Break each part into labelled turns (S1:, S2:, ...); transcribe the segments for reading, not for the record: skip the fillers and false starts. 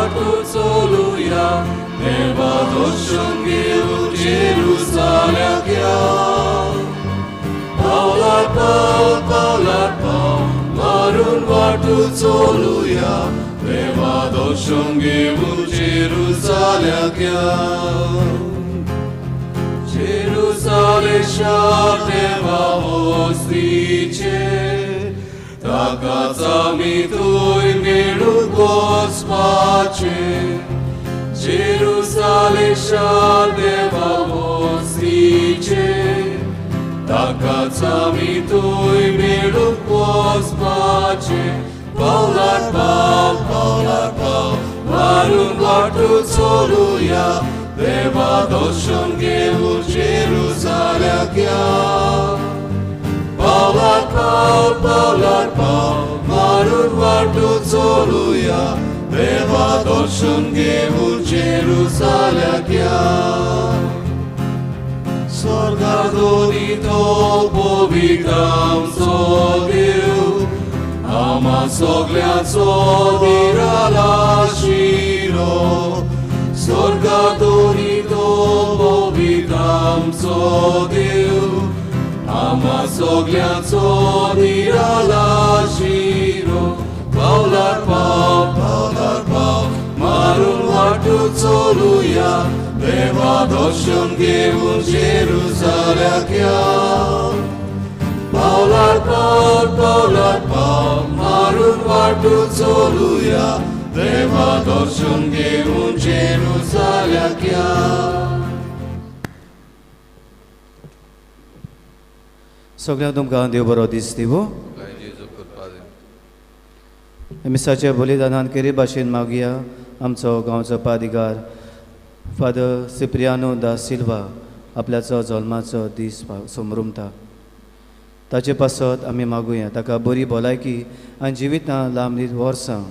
S1: वाटू चलुया, देवा दर्शन घेवन जेरुजाल्याक या. पावलार पावल पावलार पावल मारून वाटू चलुया, देवा दर्शन घेवन जेरुजाल्याक या. जेरुजाले शार देवा वस्तीचें, ताकाच आमी थंय मेळूंक वचपाचें. जेरुजाले शार देवा वस्तीचें, ताकाच आमी थंय मेळूंक वचपाचें. पावलार पावल पावलार पावल मारून वाटू चलुया, देवा दर्शन घेवन जेरुजाल्याक या. पावलार पावल पावलार पावल मारून वाटू चलुया, देवा दर्शन घेवन जेरुजाल्याक या. स्वर्गादोनी तो पवित्र आमचो देव, आम्हा सगळ्यांचो निरालाशिलो. स्वर्गादोनी तो पवित्र आमचो देव, आम्हा सगळ्यांचो निरालाशिलो. पावलार पावल पावलार पावल मारून वाटू चलुया, देवा दर्शन घेवन जेरुजाल्याक या. पावलार पावल पावलार पावल मारून वाटू चलुया, देवा दर्शन घेवन जेरुजाल्याक या.
S2: सगळ्यांक तुमकां देव बरो दीस दिवं. मिसाच्या बलिदानान केरी भाशेन मागया आमचो गांवचो पादिगार फादर सिप्रियानो दा सिल्वा आपल्याचो जल्माचो दीस समरुमता. ताचे पासत आमी मागुया ताका बरी भलायकी आनी जिवितां लांब वर्सां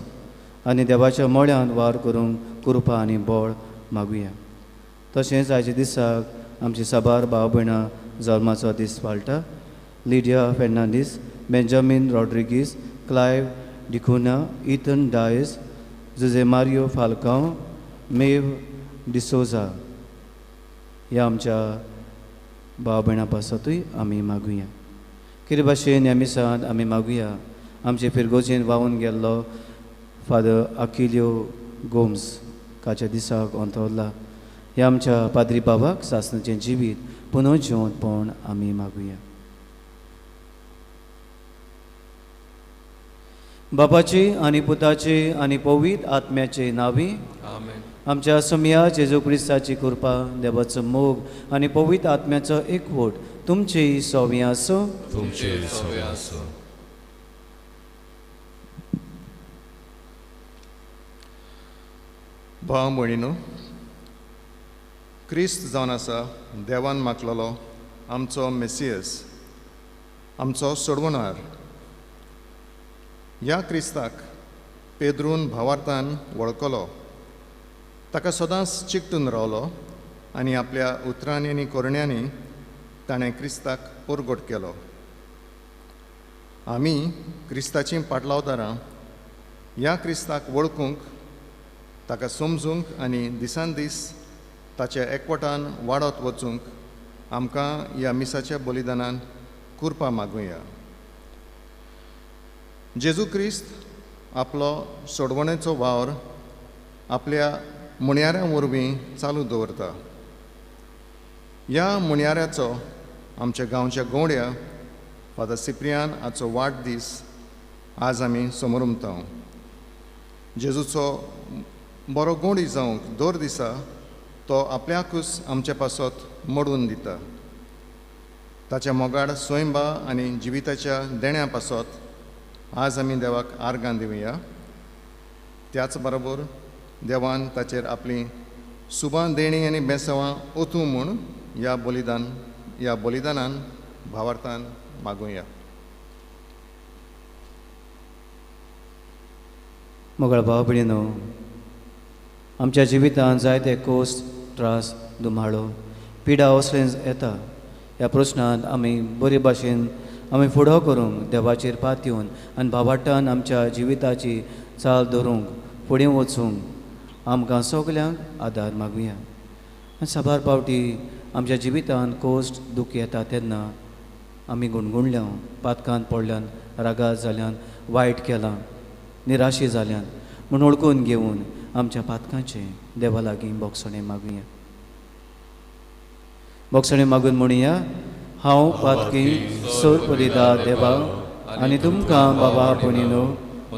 S2: आनी देवाच्या मोळ्यान वार करूंक कृपा आनी बळ मागुया. तशेंच आयच्या दिसाक आमची साबार भाव भयणां जल्माचो दीस पाळटा. Lydia Fernandes, Benjamin Rodrigues, Clive D'Cunha, Ethan Dias, Jose Mario Falcao, Mev D'Souza ह्या आमच्या भाव भयणां पासतूय आमी मागुया. कितें भाशेन ह्या मिसांत आमी मागुया आमचे फिरगोजेन व्हांवून गेल्लो फादर आकिलियो गोम्स काच्या दिसाक अंतरला. ह्या आमच्या पाद्री बाबाक सासणाचें जिवीत पुनर्जिवंतपण आमी मागुया. बापाची आनी पुताची आनी पवित्र आत्म्याचे नांवी
S1: आमेन.
S2: आमच्या सोमया जेजू क्रिस्ताची कृपा, देवाचो मोग आनी पवित्र आत्म्याचो एकवट तुमची सोवी आसूं.
S1: तुमची सोवी आसूं.
S3: भाव भयणीनो, क्रिस्त जावन आसा देवान मागलेलो आमचो मेसियस, आमचो सोडवणार. ह्या क्रिस्ताक पेद्रून भावार्थान वळखलो, ताका सदांच चिकटून रावलो आनी आपल्या उतरांनी आनी करण्यांनी ताणें क्रिस्ताक परगट केलो. आमी क्रिस्ताचीं पाटलावदारां ह्या क्रिस्ताक वळखूंक, ताका समजूंक आनी दिसान दीस ताच्या एकवटान वाडत वचूंक आमकां ह्या मिसाच्या बलिदानान कृपा मागुया. जेजू क्रिस्त आपलो सोडवणेचो वावर आपल्या मुणयाऱ्यां वरवीं चालू दवरता. ह्या मुणयाऱ्याचो आमच्या गांवच्या गवड्या फादर सिप्रियान हाचो वाडदीस आज आमी समरुमता. जेजूचो बरो गोंडी जावंक दर दिसा तो आपल्याकूच आमचे पासत मोडून दिता. ताच्या मोगाड स्वयंबा आनी जिविताच्या देण्या पासत आज आमी देवाक आर्गां दिवया. त्याच बरोबर देवान ताचेर आपली सुबां देणी आनी बेसांवां ओतूं म्हूण ह्या बलिदानान भावार्थान मागुया.
S2: मोगाळ भाव भयणीनो, आमच्या जिवितांत जायते कोस, त्रास, दुमाळो, पिडा असलें येता. ह्या प्रस्नांत आमी बरे भाशेन आमी फुडो करूंक देवाचेर पातयेवन आनी भावार्थान आमच्या जिविताची चाल धरूंक फुडें वचूंक आमकां सगल्यांक आदार मागुया. आनी साबार पावटी आमच्या जिवितांत कोश्ट दुख्ख येता तेन्ना आमी गुणगुणल्या, पातकान पडल्यान, रागार जाल्यान, वायट केलां, निराशी जाल्यान म्हूण वळखून घेवन आमच्या पातकांचें देवा लागीं बोगसणें मागुया. बोगसणें मागून म्हणुया, हांव पातकी सोरपरिदा देवा आनी तुमकां बाबा भयणीनो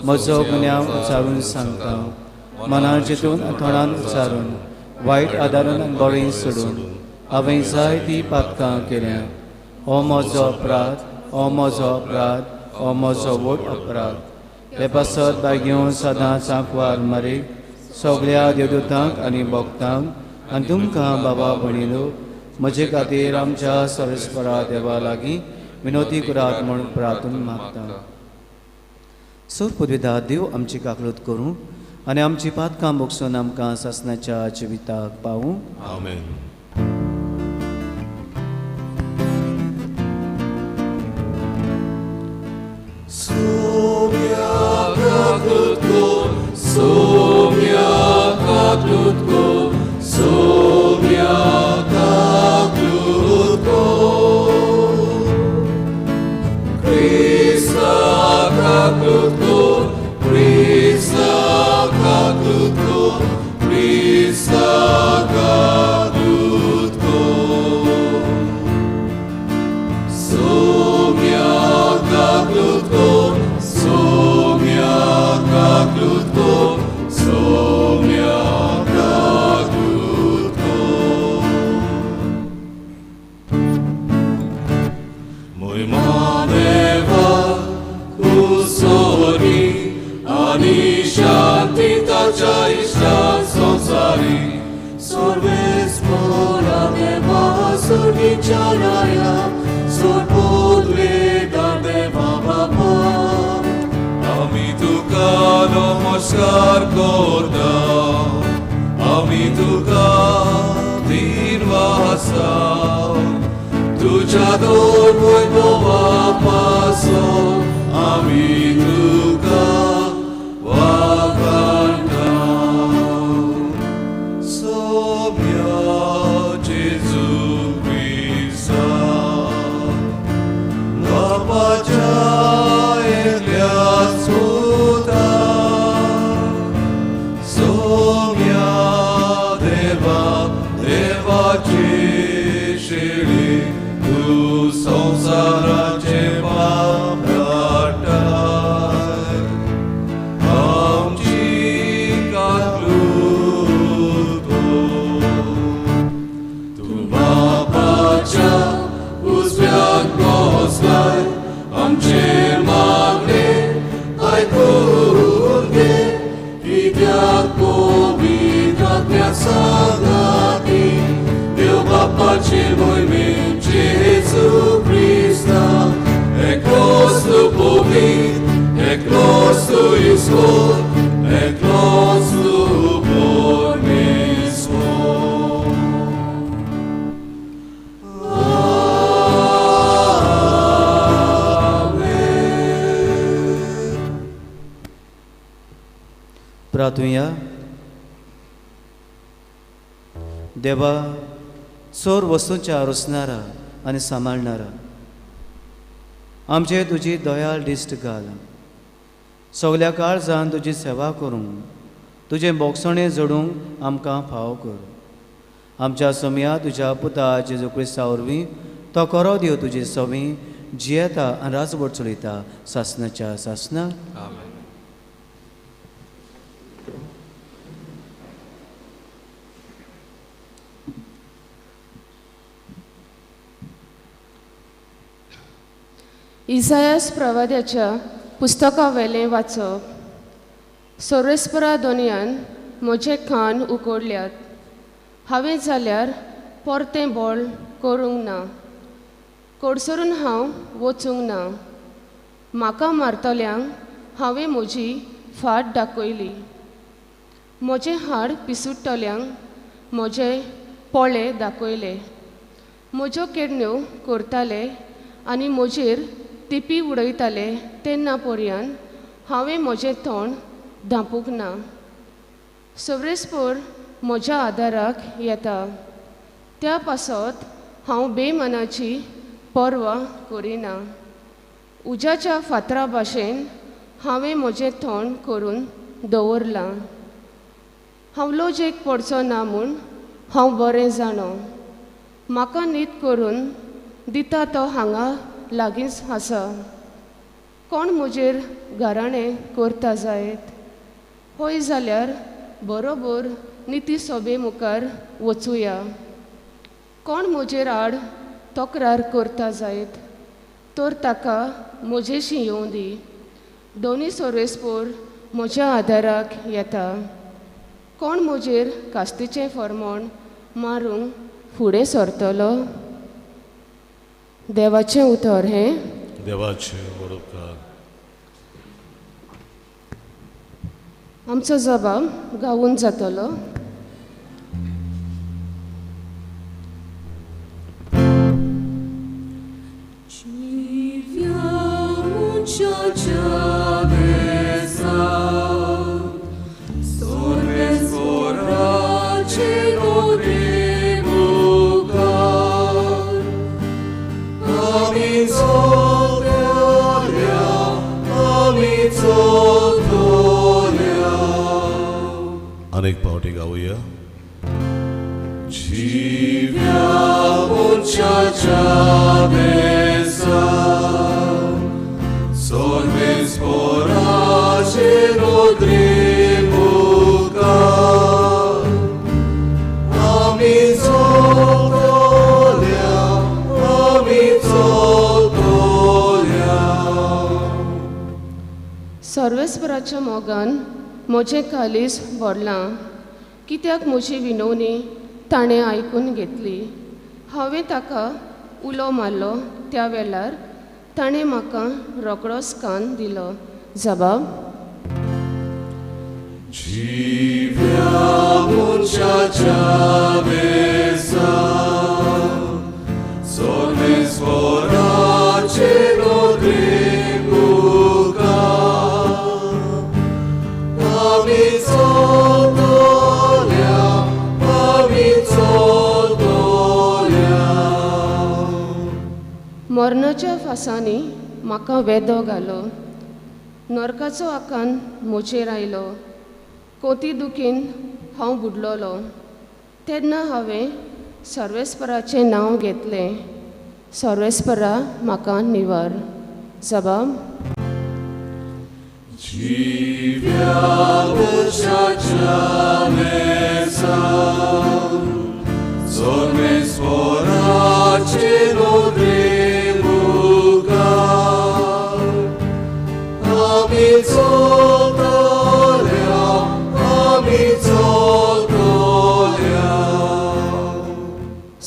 S2: म्हजो गुन्यांव उच्चारून सांगता. मनान चिंतून तोंडान उच्चारून वायट आदारून आनी बरें सोडून हांवें जायतीं पातकां केल्या. हो म्हजो अपराध, हो म्हजो अपराध, हो म्हजो व्हड अपराध. हे पासत बायगेवन सदांच आंकवार मारी सगळ्या देवदूतांक आनी भक्तांक आनी तुमकां बाबा भयणीनो म्हजे खातीर आमच्या सर्वेस्परा देवा लागीं विनोती करात म्हूण प्रार्थना मागता. सोर पदवीदा देव आमची काकळूत करूं आनी आमची पातकां भोगसून आमकां सासणाच्या जिविताक पावूं.
S1: आमेन.
S4: नमस्कार करता, आमी तुका दिनवासा, तुज्या दोन वैभवा पासो आमी तुका वाखाणता. सोम्या जेजू क्रिस्ता बापाच्या एकल्याच पुता, सोम्या देवा देवाची शिळी तूं संवसाराचे पाप काडटाय, आमची काकलूत कर. तूं बापाच्या उजव्याक बसलाय, आमचे मागणे आयकून घे, कित्याक पवित्र आत्म्या सांगाती देव बापाचे मोहिमेन जेजू क्रिस्ता, एकलोच तूं पवित्र, एकलोच तूं ईश्वर, एकलोच तूं परमेश्वर.
S2: प्रार्थुया. देवा चोर वस्तूंच्या रोसणारा आनी सांबाळणारा आमचे तुजी दयाळ दिश्ट घाल. सगल्या काळजान तुजी सेवा करूंक, तुजें बोगसणें जोडूंक आमकां फावो कर. आमच्या समया तुज्या पुता जेजू क्रिस्ता वरवीं तो करो देव तुजी सवी जियेता आनी राजवट चलयता सासणाच्या सासणाक.
S1: आमेन.
S5: इसायास प्रवाद्याच्या पुस्तकावेलें वाचप. सोरेस्परा दोनयान म्हजे कान उकडल्यात, हांवें जाल्यार परतें बोल करूंक ना, कडसरून हांव वचूंक ना. म्हाका मारतल्यांक हांवें म्हजी फाट दाखयली, म्हजें हाड पिसुडटल्यांक म्हजे पोळे दाखयले. म्हज्यो केडण्यो करताले आनी म्हजेर तिपी उडयताले तेन्ना पर्यंत हांवें म्हजें तोंड धांपूंक ना. सर्वेस्पर म्हज्या आदाराक येता, त्या पासत हांव बेमनाची पर्वा करिना. उज्याच्या फातरा भाशेन हांवें म्हजें तोंड करून दवरलां. हांव लजेक पडचो ना म्हूण हांव बरें जाणो. म्हाका न्हीद करून दिता तो हांगा लागींच आसा. कोण म्हजेर घराणें करता जायत? हय जाल्यार बरोबर निती सभे मुखार वचुया. कोण म्हजेर आड तक्रार करता जायत? तर ताका म्हजेशी येवं दी. दोनी सर्वेस्पर म्हज्या आदाराक येता. कोण म्हजेर कास्तीचें फर्मोण मारूंक फुडें सरतलो? देवाचें उतर हें.
S4: देवाचें उपकार.
S5: आमचो जबाब गावून जातलो.
S4: अनेक पावटी गावया.
S5: सर्वेस्पराच्या मोगान म्हजें कालीस भरलां, कित्याक म्हजी विनवणी ताणें आयकून घेतली. हांवें ताका उलो मारलो त्या वेळार ताणें म्हाका रोकडोच कान दिलो. जबाब. मरणाच्या फासांनी म्हाका वेदो घालो, नरकाचो आकांत म्हजेर आयलो. कोती दुखीन हांव बुडलोलो तेन्ना हांवें सर्वेस्पराचें नांव घेतलें. सर्वेस्परा म्हाका निवार. जबाब.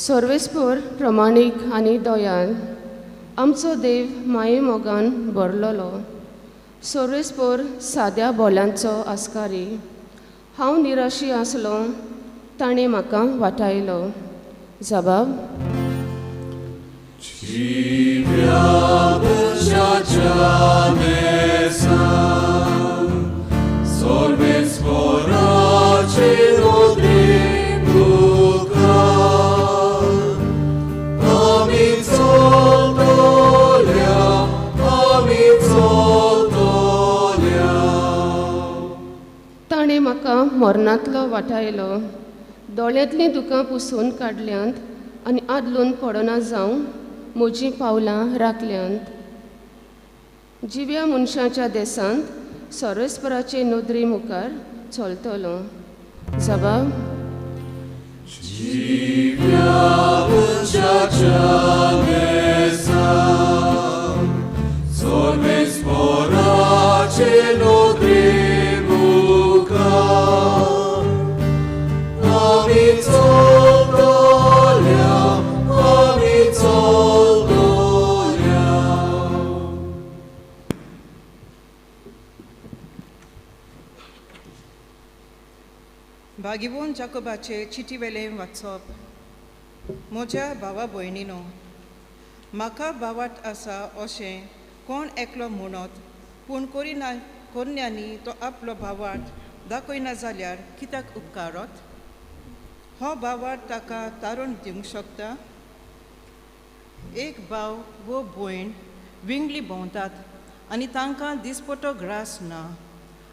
S5: सर्वेस्पर प्रमाणीक आनी दयाल, आमचो देव माये मोगान भरलोलो. सर्वेस्पर साद्या बोलांचो आस्कारी. हांव निराशी आसलो, ताणें म्हाका वाटायलो. जबाब. ताणें म्हाका मरणांतलो वाटायलो, दोळ्यांतलीं दुकां पुसून काडल्यांत आनी आदलून पडना जावं म्हजीं पावलां राखल्यांत. जिव्या मनशाच्या देसांत सर्वेस्पराचे नदरे मुखार चलतलो. जबाब.
S6: भागिवोन जाकोबाचे चिटी वेलें वाचप. म्हज्या भावा भयणीनो, म्हाका भावार्थ आसा अशें कोण एकलो म्हणत, पूण करण्यांनी तो आपलो भावार्थ दाखयना जाल्यार कित्याक उपकारत? हो भावार्थ ताका तारण दिवंक शकता? एक भाव वो भयण विंगली भोंवतात आनी तांकां दिसपटो ग्रास ना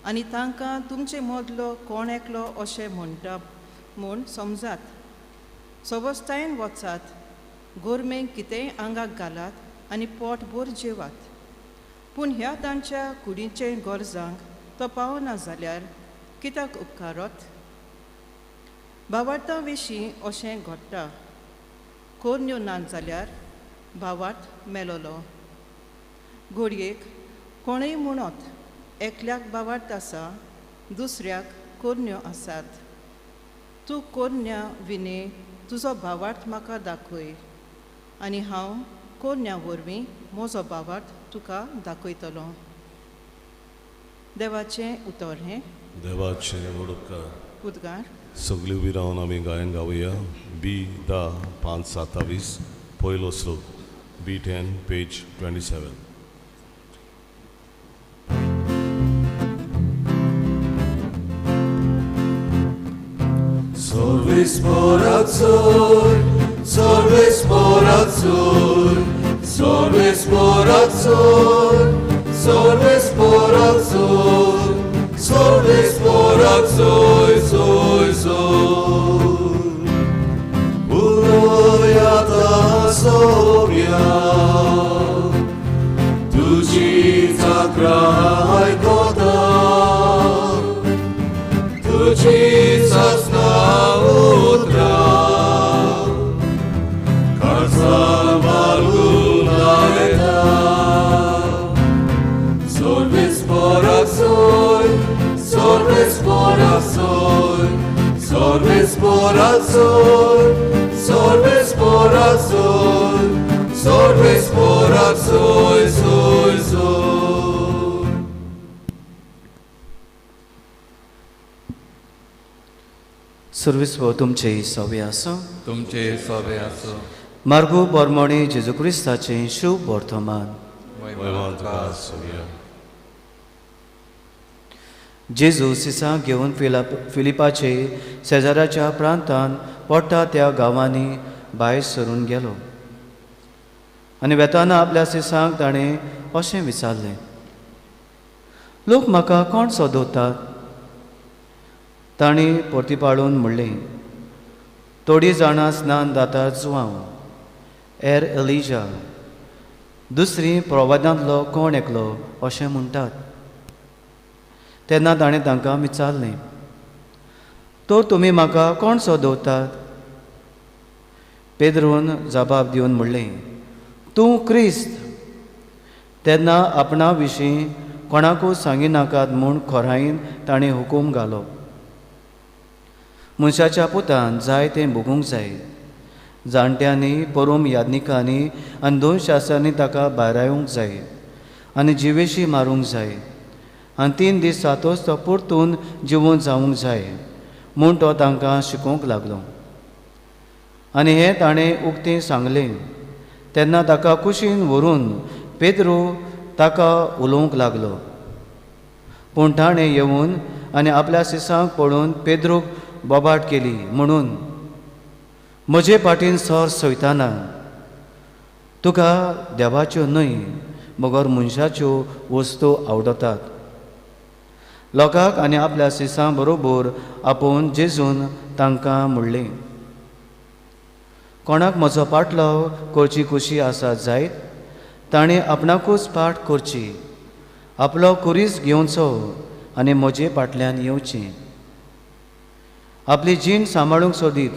S6: आनी तांकां तुमचे मदलो कोण एकलो अशें म्हणटा म्हूण समजात. सवस्तायेन वचात, गोरमेक कितेंय आंगाक घालात आनी पोटभर जेवात. पूण ह्या तांच्या कुडीचे गरजांक तो पावना जाल्यार कित्याक उपकारत? भावार्था विशीं अशें घडटा, कोरन्यो ना जाल्यार भावार्थ मेलोलो. घडयेक कोणूय म्हणत एकल्याक भावार्थ आसा, दुसऱ्याक कोरन्यो आसात. तूं कोरन्या विणे तुजो भावार्थ म्हाका दाखय आनी हांव कोरन्या वरवीं म्हजो भावार्थ तुका दाखयतलो. देवाचें उतर हें.
S4: देवाचें व्हड उपकार.
S6: उद्गार.
S4: सगळीं उबी रावन आमी गायन गावया. बी 10 5 27 पयलो श्लोक, बी 10 पेज 27.
S1: Solvis por azul, solvis por azul, solvis por azul, solvis por azul, solvis por azul, sol, sol. Uloyata sobia, tuji zakrai kota, tuji sasna utra, karsa maluna eta. Solvis por azul, solvis por azul, solvis por azul, solvis por azul, solvis por azul, sol, sol.
S2: Service हो तुमचे सवे आसूं.
S1: तुमचे सवे आसूं.
S2: मार्गो बरमणी जेजू क्रिस्ताचें शुभ वर्तमान. जेजू सिसां घेवन फिलिपाचे शेजाराच्या प्रांतान पडटा त्या गांवांनी भायर सरून गेलो आनी वेताना आपल्या सिसांक ताणें अशें विचारलें, लोक म्हाका कोण सोदोवतात? तांणी परतीपाळून म्हणलें, थोडीं जाणां स्नान दाता जुआंव, एर एलिजा, दुसरी प्रवादांतलो कोण एकलो अशें म्हणटात. तेन्ना ताणें तांकां विचारलें, तर तुमी म्हाका कोण सोदोवतात? पेद्रून जबाब दिवन म्हणलें, तूं क्रिस्त. तेन्ना आपणा विशीं कोणाकूच सांगिनाकात म्हूण खोरायेन ताणें हुकूम घालो. मनशाच्या पुतान जाय तें भोगूंक जाय. जाणट्यांनी, परूम याज्ञिकांनी आनी दोन शास्त्रांनी ताका भायरावंक जाय आनी जिवेशी मारूंक जाय आनी 3 दीस जातच तो परतून जिवोन जावंक जाय म्हूण तो तांकां शिकोवंक लागलो. आनी हें ताणें उक्तें सांगलें. तेन्ना ताका कुशीन व्हरून पेद्रू ताका उलोवंक लागलो. पूण ताणें येवन आनी आपल्या सिसांक पळोवन पेद्रूक बोबाट केली म्हणून, म्हजे पाटीन सर सयताना, तुका देवाच्यो न्हय मगर मनशाच्यो वस्तू आवडटात. लोकांक आनी आपल्या सिसां बरोबर आपोवन जेजून तांकां म्हणलें, कोणाक म्हजो पाटलाव करची खुशी आसा जायत ताणें आपणाकूच पाठ करची, आपलो कुरीस घेवचो आनी म्हजे फाटल्यान येवचें. आपली जीण सांबाळूंक सोदीत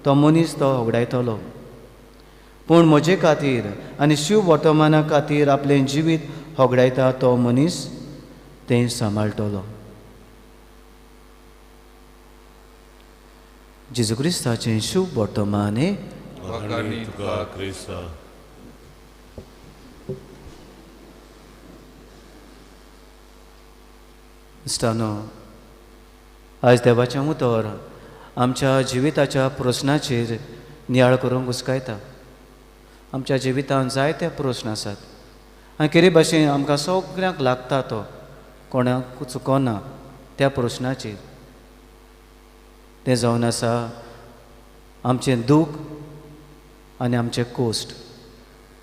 S2: तो मनीस तो होगडायतलो, पूण म्हजे खातीर आनी शिव वर्तमाना खातीर आपलें जिवीत होगडायता तो मनीस तें सांबाळटलो. जेजू क्रिस्ताचें शुभ वर्तमान हें. इश्टांनो, आयज देवाचें उतर आमच्या जिविताच्या प्रस्नाचेर नियाळ करूंक उस्कायता. आमच्या जिवितांत जायते प्रस्न आसात आनी केरी भाशेन आमकां सगळ्यांक लागता तो, कोणाक चुकोना. त्या प्रश्नाचेर. तें जावन आसा आमचें दूख आनी आमचें कोश्ट,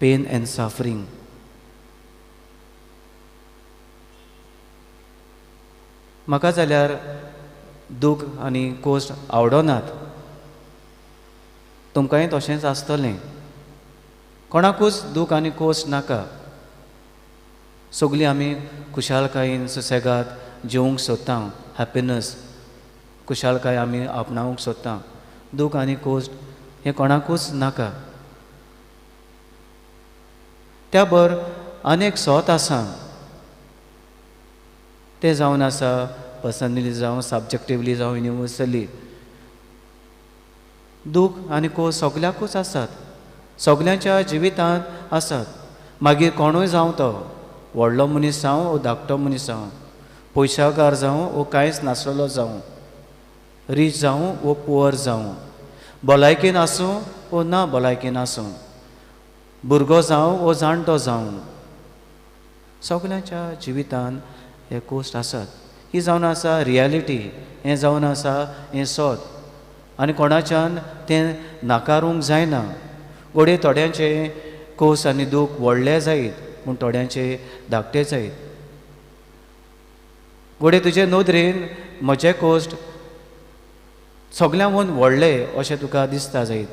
S2: पेन एंड सफरींग. म्हाका जाल्यार दूख आनी कोश्ट आवडनात, तुमकांय तशेंच आसतलें. कोणाकूच दूख आनी कोश्ट नाका. सगळीं आमी खुशालकायेन सुसेगाद जिवंक सोदता, हॅपिनस, खुशालकाय आमी आपणावंक सोदता. दूख आनी कोश्ट हें कोणाकूच नाका. त्या बर अनेक सोत आसा, तें जावन आसा पर्सनली जावं, सबजेक्टिवली जावं, युनिवर्सली. दूख आनी कोस सगल्याकूच आसात, सगल्यांच्या जिवितांत आसात. मागीर कोणूय जावं, तो व्हडलो मनीस जावं वो धाकटो मनीस जावं, पयशाकार जावं वो कांयच नासलेलो जावं, रीच जावं वो पुवर जावं, भलायकेन आसूं वो ना भलायकेन आसूं, भुरगो जावं वो जाणटो जावं, सगल्यांच्या जिवितांत हे कोश्ट आसात. ही जावन आसा रियलिटी, हें जावन आसा हें सत आनी कोणाच्यान तें नाकारूंक जायना. घडये थोड्यांचे कोस आनी दूख व्हडले जायत, पूण थोड्यांचे धाकटे जायत. घडये तुजे नदरेन म्हजें कोश्ट सगल्यांहून व्हडले अशें तुका दिसता जायत.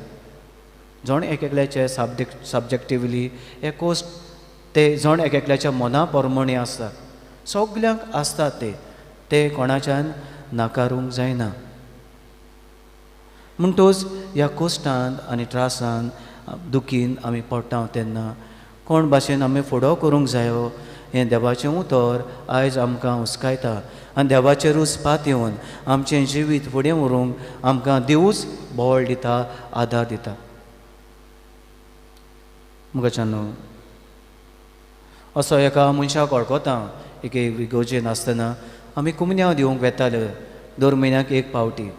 S2: जण एक एकल्याचे सबजेक्टिवली हे कोश्ट ते जण एक एकल्याच्या मना प्रमाणे आसता, सगल्यांक आसता ते, ते कोणाच्यान नाकारूंक जायना. म्हणटूच ह्या कोश्टान आनी त्रासान दुखीन आमी पडटा तेन्ना कोण भाशेन आमी फुडो करूंक जायो हें देवाचें उतर आयज आमकां हुस्कायता आनी देवाचेरूच पातयेवन आमचें जिवीत फुडें व्हरूंक आमकां देवूच बळ दिता, आदार दिता. मुखाच्यान असो एका मनशाक वळखता, एके इगर्जेन आसतना आमी कुमन्यांव दिवंक वेताले दर म्हयन्याक एक पावटी.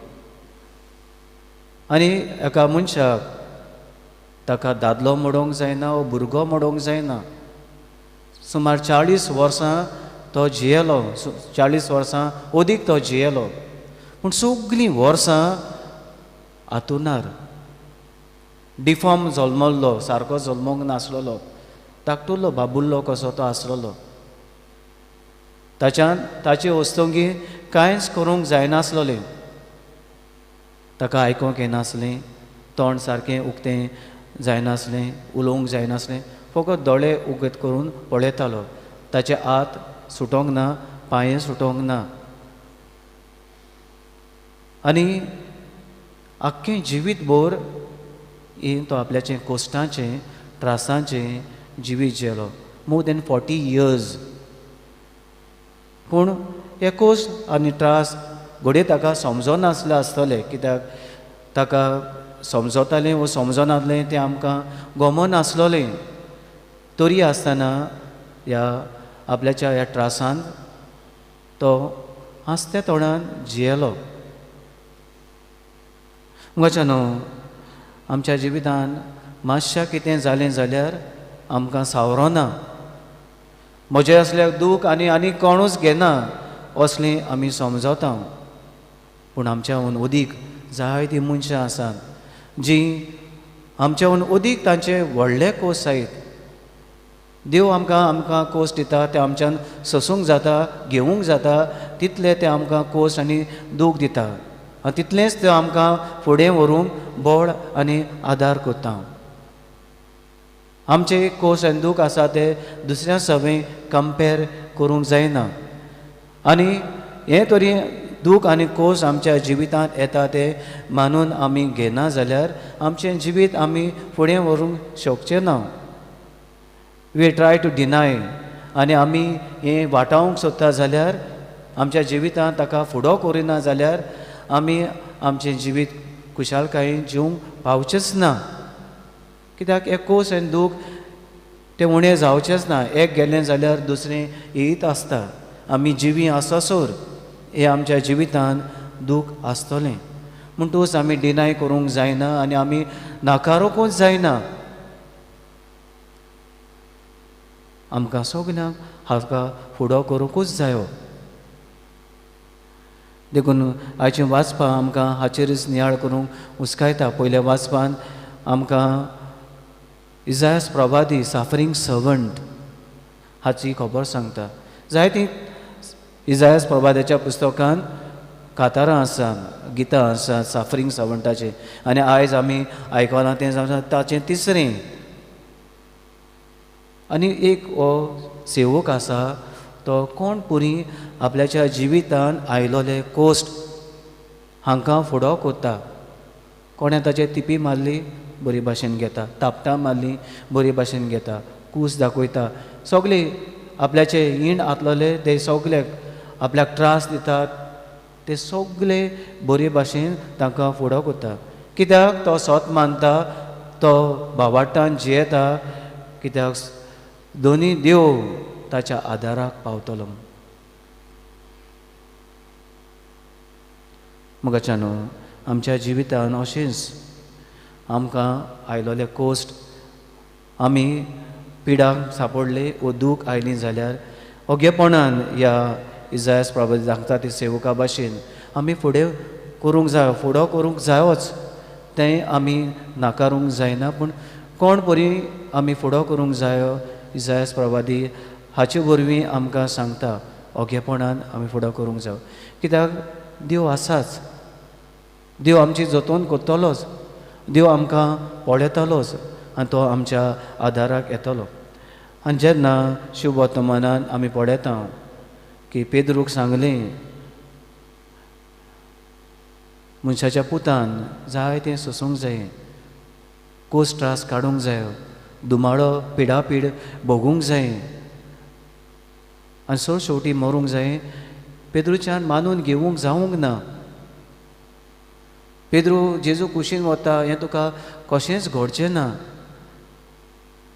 S2: आनी एका मनशाक ताका दादलो मोडोंक जायना वो भुरगो मोडोंक जायना, सुमार 40 वर्सां तो जियेलो, 40 वर्सां अदीक तो जियेलो, पूण सगळीं वर्सां आतुनार डिफॉर्म जल्मल्लो, सारको जल्मोंक नासलेलो, धाकटुलो बाबुल्लो कसो तो आसलेलो. ताच्यान ताचे वस्तुंगी कांयच करूंक जायनासलेलें, ताका आयकोंक येनासलें, तोंड सारकें उक्तें जायनासलें, उलोवंक जायनासलें, फकत दोळे उगत करून पळयतालो. ताचे हात सुटोंक ना, पांय सुटोंक ना. आनी आख्खें जिवीत भर तो आपल्याचें कोश्टाचें त्रासांचें जिवीत जेलो, मोर देन 40 इयर्स. पूण हे कोश्ट आनी त्रास घडये ताका समजनासलें आसतलें, कित्याक ताका समजतालें वो समजनासलें तें आमकां गमनासलेलें. तरी आसतना ह्या आपल्याच्या ह्या त्रासान तो हांसत्या तोंडान जियेलो. मुखाच्या न्हू आमच्या जिवितान मातशें कितें जालें जाल्यार आमकां सावरोना, म्हजें असल्यार दूख आनी आनी कोणूच घेना असलें आमी समजता. पूण आमच्याहून अदीक जायतीं मनशां आसात जीं आमच्याहून अदीक तांचे व्हडले कोस आयत. देव आमकां आमकां कोस दिता, ते आमच्यान सोसूंक जाता, घेवंक जाता तितले ते आमकां कोस आनी दूख दिता आनी तितलेंच ते आमकां फुडें व्हरूंक बळ आनी आदार करता. आमचे कोस आनी दूख आसा ते दुसऱ्या सवें कंपेर करूंक जायना. आनी हें तरी दूख आनी कोस आमच्या जिवितांत येता ते मानून आमी घेना जाल्यार आमचें जिवीत आमी फुडें व्हरूंक शकचें ना. We try to deny आनी आमी हें वाटावंक सोदता जाल्यार आमच्या जिवितांत ताका फुडो करिना जाल्यार आमी आमचें जिवीत खुशालकायेन जिवंक पावचेंच ना. कित्याक एक कोस आनी दूख तें उणें जावचेंच ना, एक गेलें जाल्यार दुसरें येयत आसता. आमी जिवी आसासर हें आमच्या जिवितांत दूख आसतलें. म्हणटूच आमी डिनाय करूंक जायना आनी आमी नाकारूंकूच जायना. आमकां सगल्यांक हाका फुडो करूंकूच जायो. देखून आयचें वाचपां आमकां हाचेरच नियाळ करूंक हुस्कायता. पयल्या वाचपान आमकां इजायस प्रवादी साफरींग सर्वंट हाची खबर सांगता. जायतीं इजायस प्रवादाच्या पुस्तकान कातारां आसा, गितां आसा साफरींग सर्वंटाचें, आनी आयज आमी आयकलां तें जावन ताचें तिसरें. आनी एक हो सेवक आसा तो कोण पुरी आपल्याच्या जिवितान आयलोले कोश्ट हांकां फुडो कोत्ता. कोणें ताचे तिपी मारली बरी भाशेन घेता, थापटां मारली बरी भाशेन घेता, कूस दाखयता, सगळे आपल्याचे ईण आसलेले ते सगळे आपल्याक त्रास दितात ते सगळे बरे भाशेन तांकां फुडो कोत्ता. कित्याक तो सोत मानता, तो भावार्तान जियेता, कित्याक दोनी देव ताच्या आदाराक पावतलो. मगाच्या न्हू आमच्या जिवितान अशेंच आमकां आयलोले कोश्ट आमी पिडाक सापडले वो दूख आयली जाल्यार ओगेपणान ह्या इजायस प्रभू सांगता ती सेवका भाशेन आमी फुडें करूंक जायो, फुडो करूंक जायोच, तें आमी नाकारूंक जायना. पूण कोण बरी आमी फुडो करूंक जायो इजायस प्रवादी हाचे वरवीं आमकां सांगता ओगेपणान आमी फुडो करूंक जायो. कित्याक देव आसाच, देव आमची जतन करतलोच, देव आमकां पळयतलोच आनी तो आमच्या आदाराक येतलो. आनी जेन्ना शिववर्तमानान आमी पळयता की पेद्रूक सांगलें मनशाच्या पुतान जाय तें सोसूंक जाय, कोस त्रास काडूंक जायो, दुमाळो पिडापीड भोगूंक जाय आनी सो शेवटी मरूंक जाय. पेद्रूच्यान मानून घेवंक जावंक ना. पेद्रू जेजू कुशीन वता हें तुका कशेंच घडचें ना.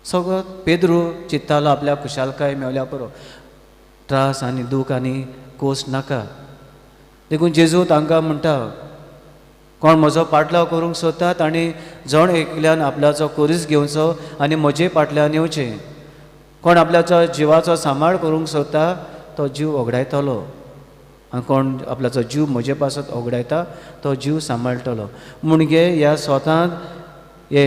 S2: सगळो पेद्रू चित्तालो आपल्या खुशालकाय मेवल्या पुरो, त्रास आनी दूख आनी कोस नाका. देखून जेजू तांकां म्हणटा कोण म्हजो पाटलाव करूंक सोदता तांणी जण एकल्यान आपल्याचो कोरीस घेवचो आनी म्हजे पाटल्यान येवचें. कोण आपल्याचो जिवाचो सांबाळ करूंक सोदता तो जीव ओगडायतलो आनी कोण आपल्याचो जीव म्हजे पासत ओगडायता तो जीव सांबाळटलो. म्हणगे ह्या स्वताक हे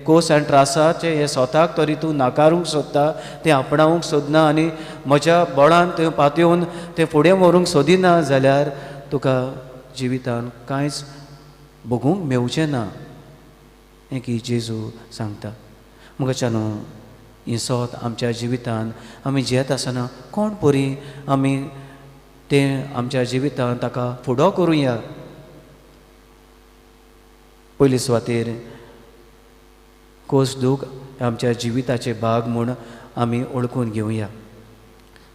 S2: कोस आनी त्रासाचे हे स्वताक तरी तूं नाकारूंक सोदता, तें आपणावंक सोदना आनी म्हज्या बळान तें पातयेवन तें फुडें व्हरूंक सोदिना जाल्यार तुका जिवितान कांयच भोगूंक मेवचें ना हें की जेजू सांगता. मुगाच्या न्हू हें सोत आमच्या जिवितान आमी जियेत आसतना कोण परी आमी तें आमच्या जिवितान ताका फुडो करुया. पयली सुवातेर कोस दूख आमच्या जिविताचे भाग म्हूण आमी वळखून घेवया.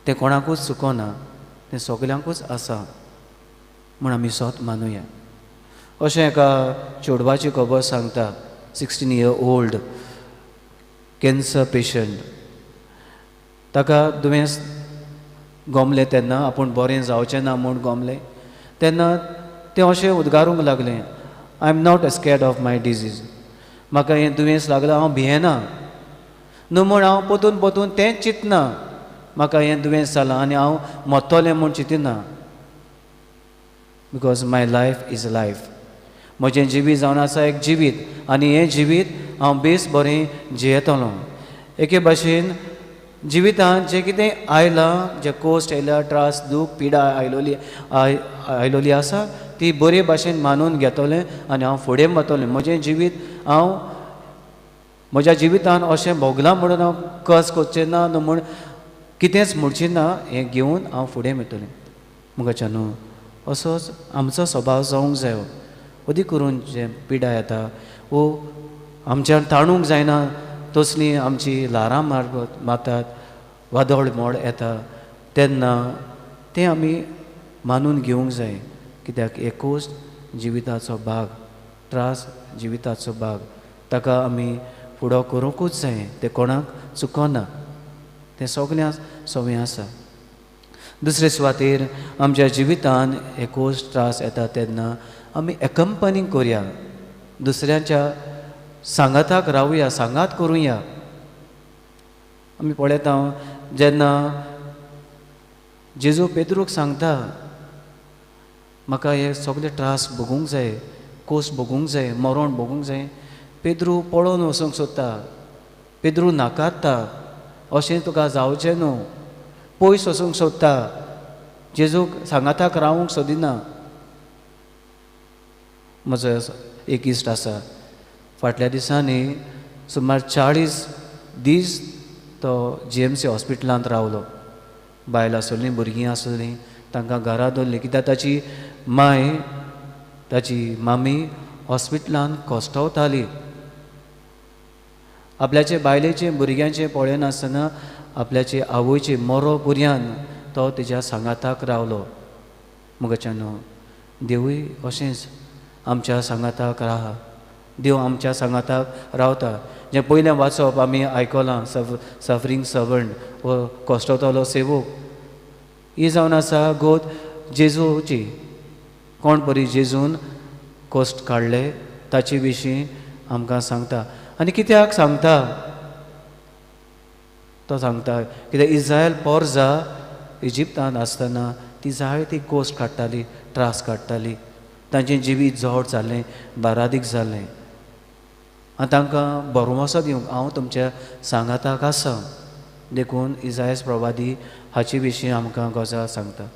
S2: तें कोणाकूच चुकोना, तें सगल्यांकूच आसा म्हूण आमी सोत मानुया. अशें एका चेडवाची खबर सांगता, 16 year old cancer patient. ताका दुयेंस गोमलें तेन्ना आपूण बरें जावचें ना म्हूण गोमलें तेन्ना तें अशें उद्गारूंक लागलें, I am not scared of my disease. म्हाका हें दुयेंस लागलां हांव भियेना न्हू म्हूण हांव पोतून पोतून तेंच चिंतना म्हाका हें दुयेंस जालां आनी हांव मरतलें म्हूण चिंतना, because my life is life. म्हजें जिवीत जावन आसा एक जिवीत आनी हें जिवीत हांव बेस बरें जियेतलो. एके भाशेन जिवितांत जें कितें आयलां, जे कोश्ट आयल्या, त्रास दूख पिडा आयलोली आयलोली आसा ती बरे भाशेन मानून घेतलें आनी हांव फुडें वतलें. म्हजें जिवीत हांव म्हज्या जिवितान अशें भोगलां म्हणून हांव कस करचें ना न्हू म्हूण कितेंच म्हणचें ना, हें घेवन हांव फुडें वतलें. मुगाच्या न्हू असोच आमचो स्वभाव जावंक जायो. अदीक करून जें पिडा येता वो आमच्यान ताणूंक जायना तसलीं आमची ल्हारां मारतात, वादळ मोड येता तेन्ना तें आमी मानून घेवंक जाय. कित्याक एकूच जिविताचो भाग, त्रास जिविताचो भाग, ताका आमी फुडो करूंकूच जाय. तें कोणाक चुकोना, तें सगळ्यांक सवंय आसा. दुसरे सुवातेर आमच्या जिवितान एकूच त्रास येता तेन्ना आमी एकंपनी करुया, दुसऱ्यांच्या सांगाताक रावया, सांगात करुया. आमी पळयता जेन्ना जेजू पेद्रूक सांगता म्हाका हे सगळे त्रास भोगूंक जाय, कोस भोगूंक जाय, मरण भोगूंक जाय. पेद्रू पळोवन वचूंक सोदता, पेद्रू नाकारता, अशें तुका जावचें न्हू, पयस वचूंक सोदता, जेजूक सांगाताक रावूंक सोदिना. म्हजो एक इश्ट आसा, फाटल्या दिसांनी सुमार 40 दीस तो GMC हॉस्पिटलांत रावलो. बायल आसली, भुरगीं आसलीं, तांकां घरा दवरलीं, कित्याक ताची माय, ताची मामी हॉस्पिटलांत कश्टवताली. आपल्याचे बायलेचें भुरग्यांचें पळयनासतना आपल्याचे आवयचे मरो पुर्यान तो तेज्या सांगाताक रावलो. मुगाच्यानो देवूय अशेंच आमच्या सांगाताक राहा, देव आमच्या सांगाताक रावता. जें पयलें वाचप आमी आयकलां, सफरींग सर्वंट वो कश्टवतलो सेवक, ही जावन आसा गोत जेजूची. कोण बरी जेजून कश्ट काडले ताचे विशीं आमकां सांगता. आनी कित्याक सांगता? तो सांगता कित्याक इज्रायल पोरजा इजिप्तांत आसतना ती जायती कश्ट काडटाली, त्रास काडटाली, तांचें जिवीत जड जालें, बारादीक जालें. आनी तांकां भरवंसो दिवंक हांव तुमच्या सांगाताक आसा. देखून इजायस प्रवादी हाचे विशीं आमकां गजाल सांगता.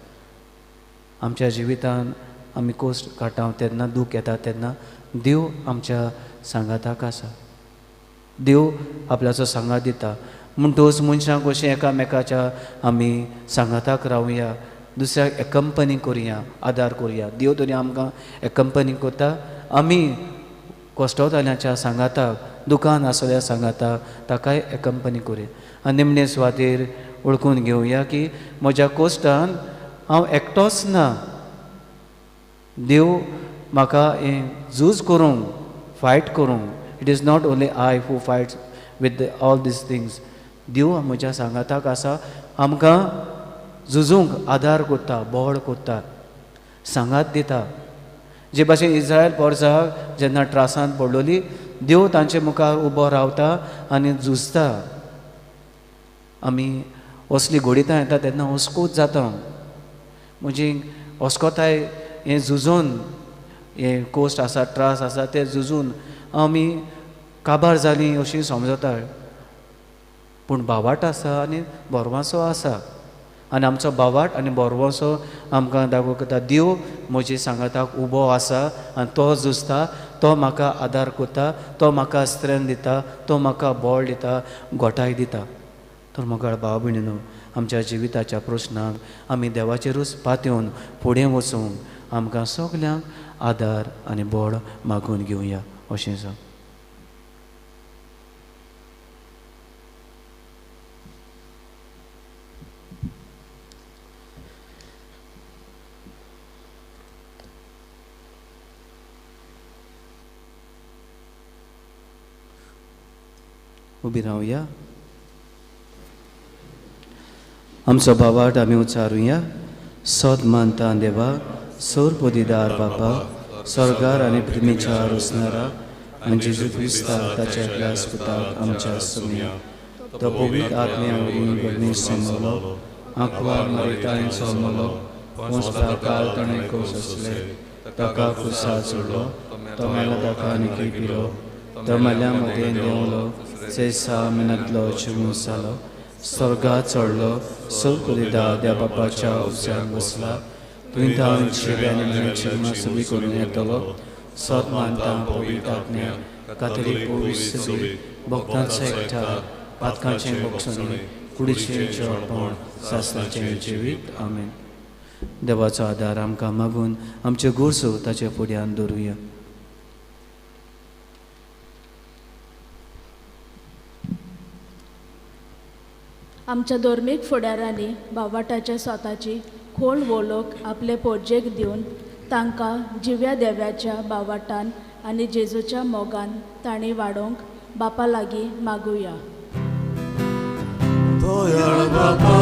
S2: आमच्या जिवितान आमी कश्ट काडटा तेन्ना, दूख येता तेन्ना देव आमच्या सांगाताक आसा, देव आपल्याचो सांगात दिता. म्हणटकच मनशांक अशें एकामेकाच्या आमी सांगाताक रावया, दुसऱ्याक एकंपनी करुया, आदार करुया. देव तरी आमकां एकंपनी करता, आमी कश्टवताल्यांच्या सांगाताक, दुकान आसल्या सांगाताक ताकाय एकंपनी करुया. आनी निमणे सुवातेर वळखून घेवया की म्हज्या कश्टान हांव एकटोच ना, देव म्हाका हें झूज करूंक, फायट करूंक. It is not only I who fights with all these things. देव म्हज्या सांगाताक आसा, आमकां झुजूंक आदार करता, बळ करता, सांगात दिता. जे भाशेन इज्रायल पोरसाक जेन्ना त्रासांत पडलोली, देव तांचे मुखार उबो रावता आनी झुजता. आमी असली घोडितां येता तेन्ना अस्कोत जाता, म्हणजे अस्कोताय हें झुजून, हें कोश्ट आसा, त्रास आसा ते झुजून आमी काबार जालीं अशीं समजता. पूण भावाट आसा आनी भरवंसो आसा, आनी आमचो भावाट आनी भरवंसो आमकां दाखोवता देव म्हजे सांगाताक उबो आसा आनी तो झुजता, तो म्हाका आदार करता, तो म्हाका स्ट्रेंथ दिता, तो म्हाका बळ दिता, गोठाय दिता. तर मोगाळ भाव भयणीनो, आमच्या जिविताच्या प्रश्नाक आमी देवाचेरूच पातयेवन फुडें वचूंक आमकां सगल्यांक आदार आनी बळ मागून घेवया अशें जावं. उबी रावया, आमचो भावाट आमी उच्चारुया. सद मानता देवा, सोर पदिदार बापा, स्वर्गार आनी पृथ्वीच्या रोसणारा आनी जेजू क्रिस्ताक ताच्या एकल्याच पुताक आमच्या सुमया, तो पवित्र आत्म्या वरवीं गर्मी समलो, आंकवार मरितायन सोमलो, पोंसता काल ताणें खोस आसले, ताका खुर्सार चडलो, तो मेलो ताका आनी पिलो, तो मेल्या मदें देंवलो, सेसा मिनांतलो चिमूस जालो, स्वर्गार चडलो, सोर पदिदार देव बापाच्या उजव्यान बसला, तुवें तावन शिव्यानी मेळची सुबी करून येतलो. सत मानता पवित्र आत्म्या, कातरी पवित्र सभे, भक्तांचो एकठार, पातकांचें भोगसणें, कुडीचें जेवणपण, सासणाचें जिवीत. आमेन. देवाचो आदार आमकां मागून आमच्यो गरजो ताचे फुड्यान दवरुया.
S7: आमच्या धर्मीक फुडारांनी बाबाटाच्या स्वताची खोल वळख आपले पोरजेक दिवन तांकां जिव्या देव्याच्या बावाटान आनी जेजूच्या मोगान तांणी वाडोवंक बापा लागीं मागुया.
S1: दयाळ बापा,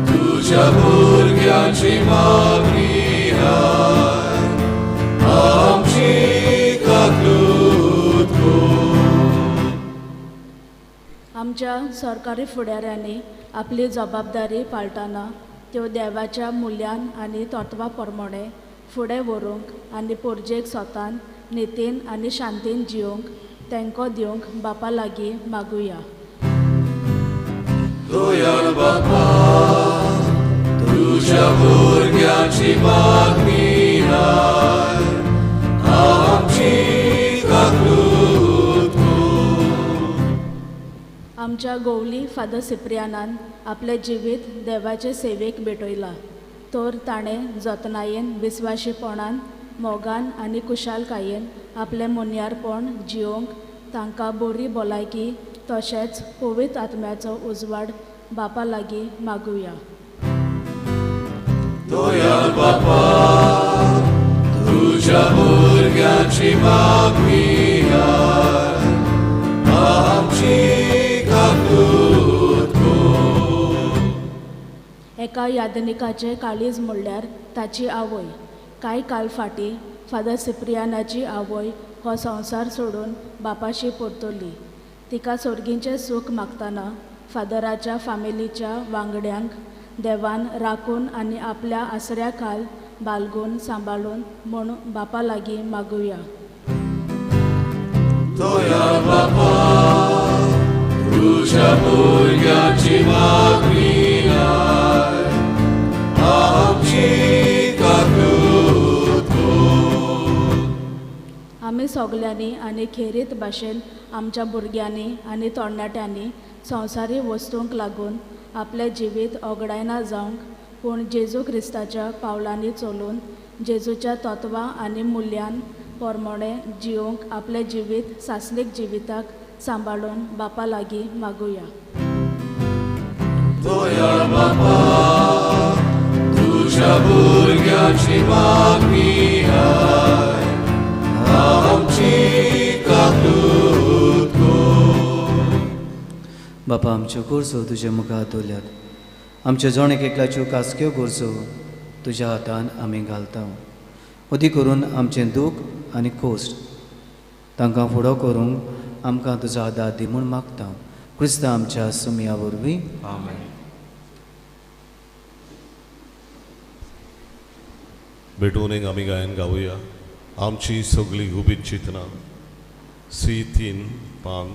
S1: तुज्या भुरग्यांची मागणी आय, आमची काकूत कर.
S7: आमच्या सरकारी फुडाऱ्यांनी आपली जबाबदारी पाळटाना त्यो देवाच्या मुल्यान आनी तत्वा प्रमाणे फुडें व्हरूंक आनी पोरजेक स्वतान नितीन आनी शांतीन जिवंक तेंको दिवंक बापा लागीं मागुया.
S1: दयाळ बापा तुझ्या भुरग्यांची मागणी आय आमची काकूत कर.
S7: आमच्या गोवली फादर सिप्रियानान आपलें जिवीत देवाचे सेवेक भेटयलां तर ताणें जतनायेन विस्वाशीपणान मोगान आनी कुशालकायेन आपलें मुन्यारपण जिवंक तांकां बरी भलायकी तशेंच पवित्र आत्म्याचो उजवाड बापा लागीं मागुया.
S1: दयाळ बापा तुझ्या भुरग्यांची मागणी आय आमची काकूत कर.
S7: एका यादनिकाचें काळीज म्हणल्यार ताची आवय. कांय काल फाटीं फादर सिप्रियानाची आवय हो संवसार सोडून बापाशी परतली. तिका सोर्गींचें सूख मागतना फादराच्या फामिलीच्या वांगड्यांक देवान राखून आनी आपल्या आसऱ्या खाल बालगून सांबाळून म्हूण बापा लागीं मागुया.
S1: दयाळ बापा तुझ्या भुरग्यांची मागणी आय आमची काकूत कर.
S7: आमी सगल्यांनी आनी खेरीत भाशेन आमच्या भुरग्यांनी आनी तरणाट्यांनी संवसारी वस्तूंक लागून आपलें जिवीत ओगडायना जावंक पूण जेजू क्रिस्ताच्या पावलांनी चलून जेजूच्या तत्वां आनी मुल्यान प्रमाणे जिवंक आपलें जिवीत सासणीक जिविताक सांबाळून बापा लागीं मागुया.
S1: दयाळ बापा तुझ्या भुरग्यांची मागणी आय आमची काकूत कर.
S2: बापा आमच्यो गरजो तुज्या मुखार दवरल्यात. आमच्यो जण एक एकल्याच्यो कासक्यो गरजो तुज्या हातान आमी घालता. अदी करून आमचें दूख आनी कोश्ट तांकां फुडो करूंक आमकां तुजो आदार दी म्हूण मागता. क्रिस्ता आमच्या सुमया वरवीं.
S1: आमेन.
S4: भेटवणेक आमी गायन गावया आमची सगळी गुपीत चिंतना सी 3 पान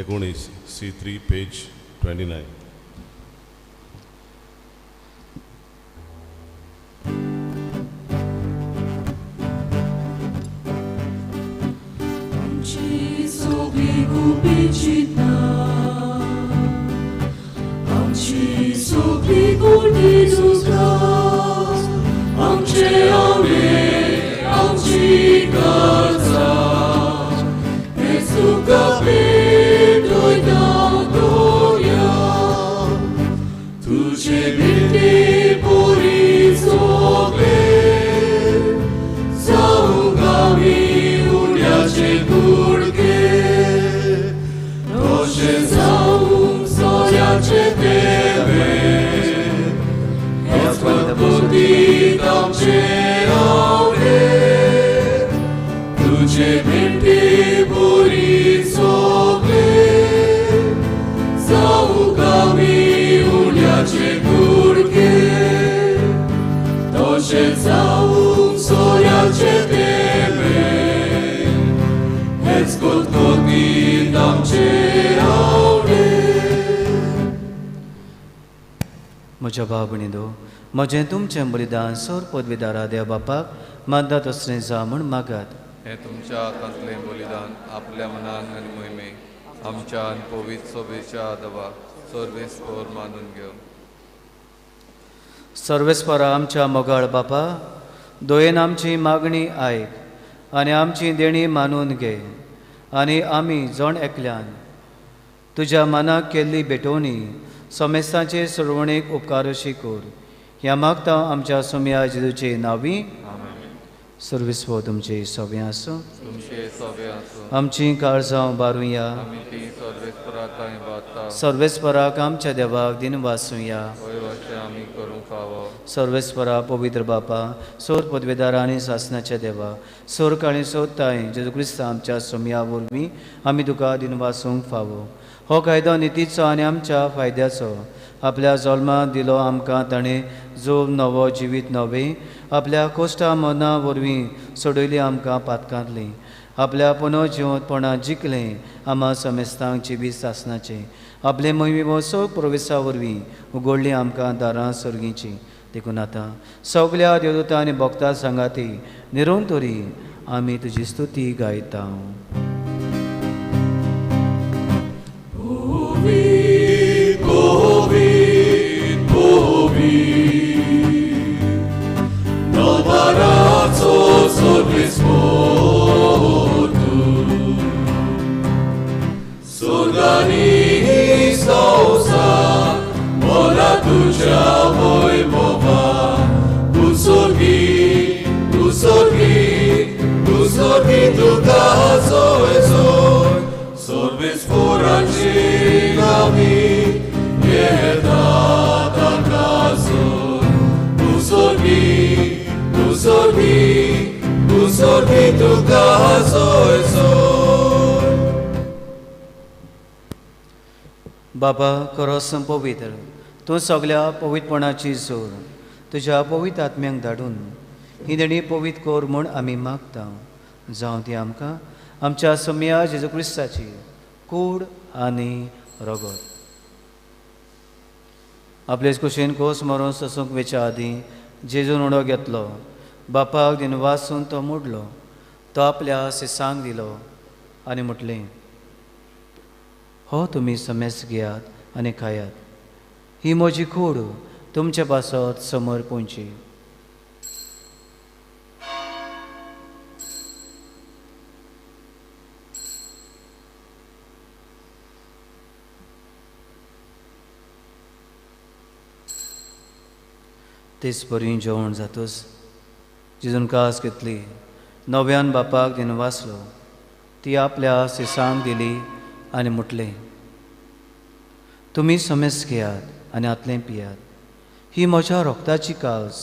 S4: 19 C3 page 29.
S1: आमची सगळी गुपीत चिंतना आमची सगळी गोडी दुख्खां आमचे आवडे आमची गरजा हे तुका भेटयता दोया तुजे भेटी बरी सगळे जावंक आमी उड्याचे कुडके तशें जावंक सोऱ्याचे देवे हेच पद्दतीत आमचे आवडे तुजे भेटी बरी सगळे जावंक आमी उड्याचे कुडके तशें जावंक सोऱ्याचे देवे हेच पद्दतीत आमचे आवडे.
S2: म्हज्या भाव भयणींनो, म्हजें तुमचें बलिदान सोर पदवीदारा देव बापाक मानता तसलें जावं म्हूण मागात.
S8: हें तुमच्या हातांतलें बलिदान आपल्या मनान आनी मोहिमे आमच्या आनी पवित्र सोबेच्या आदवा सर्वेस्पर मानून घेव.
S2: सर्वेस्परा आमच्या मोगाळ बापा, दोयेन आमची मागणी आयक आनी आमची देणी मानून घे आनी आमी जण एकल्यान तुज्या मनाक केल्ली भेटवणी समेस्तांचे सरवणेक उपकारशी कर. ह्या मागता आमच्या सोम्या जेजूचे नांवी. सर्वेस्पर तुमचे सगळें आसूं. आमची काळजां बारुया. सर्वेस्पराक आमच्या देवाक दिन वासुया. सर्वेस्परा पवित्र बापा, सोर पदवेदारा आनी सासनाच्या देवा, सोर काळी सोदताय जेजू क्रिस्ता आमच्या सोम्या वरवीं आमी तुका दिन वासूंक फावो. हो कायदो नितीचो आनी आमच्या फायद्याचो. आपल्या जल्मा दिलो आमकां ताणें जो नवो जिवीत नवें आपल्या कोश्टा मना वरवीं सोडयली आमकां पातकांतली आपल्या पुनर्जिवंतपणां जिखलें आमा समेस्तांक जिवीत सासनाचें आपले मोहिमे वसो प्रवेसा वरवीं उगडली आमकां दारां सर्गीचीं. देखून आतां सगल्या देवदूतां आनी भक्तां सांगाती निरंतरी आमी तुजी स्तुती गायता. बाबा खरो पवित्र तूं सगल्या पवित्रपणाची जोर तुज्या पवित्र आत्म्यांक धाडून ही देणी पवित्र कर म्हूण आमी मागता. जावं ती आमकां आमच्या सोम्या जेजू क्रिस्ताची कूड आनी रगत. आपलेच कुशीन खोस मरोन सोसूंक वेच्या आदीं जेजून उडो घेतलो, बापाक दिनवासून तो मोडलो, तो आपल्या सिसांक दिलो आनी म्हटलें, हो तुमी समेस घेयात आनी खायात, ही म्हजी कूड तुमचे पासत समोर पोंची. तेच परी जेवण जातूच जेजून कास घेतली, नव्यान बापाक दिनवासलो, ती आपल्या सिसांक दिली आनी म्हटलें, तुमी समेस घेयात आनी आतलें पियात, ही म्हज्या रोगताची कास,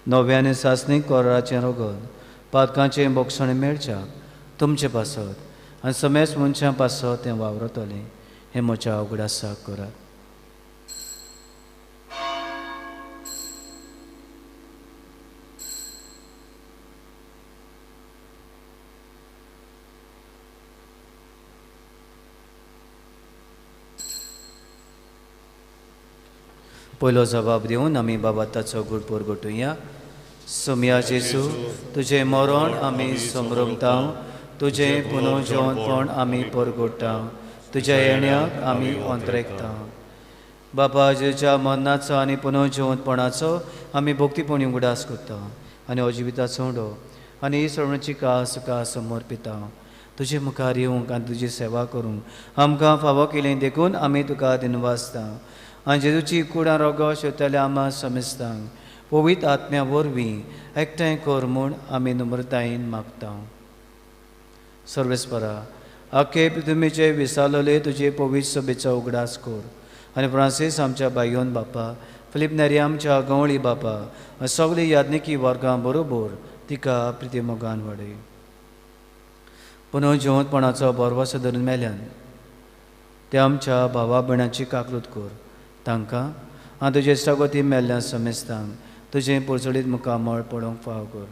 S2: नव्याने सासणी कोराचें रगत पातकांचें बोगसणें मेळच्याक तुमचे पासत आनी समेस मनशां पासत तें वावरतलें, हें म्हज्या उगडासाक करात. पयलो जबाब दिवन आमी बाबा ताचो गुडपूर गोटुया. सोम्या जेजू, तुजें मरण आमी समरमता, तुजें पुनर्जिवंतपण आमी परगोडटा, तुज्या येण्याक आमी अंतरेकता. बाबा जेजूच्या मरणाचो आनी पुनर्जिवंतपणाचो आमी भक्तीपणी उगडास करता आनी हो जिविताचो उडो आनी ही सवण्याची कास तुका समर्पिता. तुजे मुखार येवंक आनी तुजी सेवा करूंक आमकां फावो केली देखून आमी तुका दिनवासता. आनी जेजूची कुडां रोगो शेवतल्या आमा समेस्तांक पवित्र आत्म्या वरवीं एकठांय कर म्हूण आमी नम्रतायेन मागता. सर्वेस्परा, आखे पृथ्वीचे विसावलेले तुजे पवित्र सभेचो उगडास कर आनी फ्रांसीस आमच्या बायोन बापा, फिलीप नेरी आमच्या गवळी बापा आनी सगळी याज्ञिकी वर्गां बरोबर तिका प्रितीमोगान वाडय. पुनर्जिवंतपणाचो भरवसो धरून मेल्यान ते आमच्या भावा भयणाची काकलूत कर, तांकां आनी तुजे इश्टागती मेल्ल्या समेस्तांक तुजें पोरचडीत मुखामळ पळोवंक फाव कर.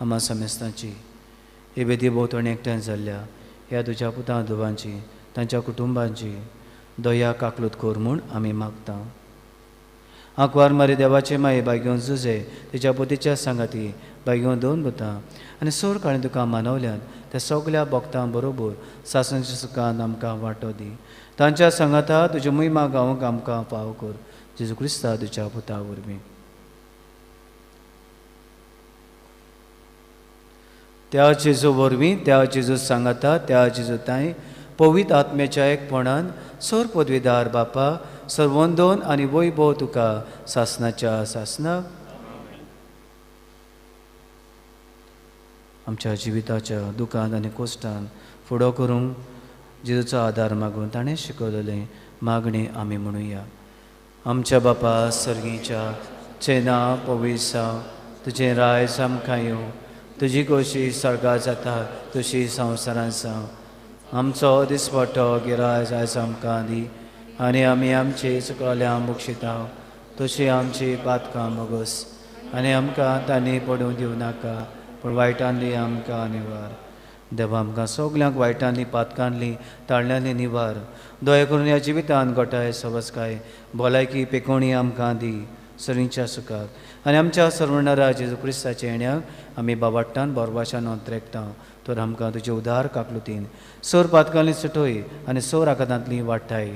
S2: आमा समेस्तांची हे बेदी भोंवतणी एकठांय जाल्ल्या ह्या तुज्या पुतां धुवांची तांच्या कुटुंबांची दया काकलूत कर म्हूण आमी मागता. आंकवार मारी देवाचे माये बायगेवन जुजे तिच्या पोतीच्या सांगाती बायगेवन दोन पुतां आनी सोर काळी तुका मानवल्यान त्या सगल्या भक्तां बरोबर सासणच्या सुखान आमकां वांटो दी. तांच्या सांगाता तुज्यो मोहिमा गावंक आमकां फाव कर, जेजू क्रिस्ता तुज्या पुता वरवीं. त्या जेजू वरवीं, त्या जेजू सांगाता, त्या जेजू तांय पवित्र आत्म्याच्या एकपणान सोर पदवीदार बापा सर्वंदोन आनी वैभव तुका सासनाच्या सासनाक. आमच्या जिविताच्या दुखान आनी कोश्टान फुडो करूंक जेजूचो आदार मागून ताणें शिकवलेलें मागणें आमी म्हणुया. आमच्या बापा सर्गीच्या, तुजें नांव पवित्र जावं, तुजें रायज आमकां येवं, तुजी खोशी सर्गार जाता तशी संवसारांत जावं. आमचो दिसपट्टो गिरायज आयज आमकां दी आनी आमी आमचे चुकल्या बक्षिता तशी आमची पातकां मोगस आनी आमकां तांणी पडूं दिवं नाका पूण वायटांनी आमकां निवार. देवा आमकां सगल्यांक वायटांनी पातकांनी ताळ्यांनी निवार. दया करून ह्या जिवितान गोठाय सवसकाय भलायकी पेकोणी आमकां दी सरींच्या सुखाक आनी आमच्या सर्वणारा जेजू क्रिस्ताच्या येण्याक आमी बाबाट्टान बोरवाशान अंतरेकता तर आमकां तुजे उदार काकलुतीन सोर पातकांनी सुटोय आनी सोर आकादांतली वाडटाय.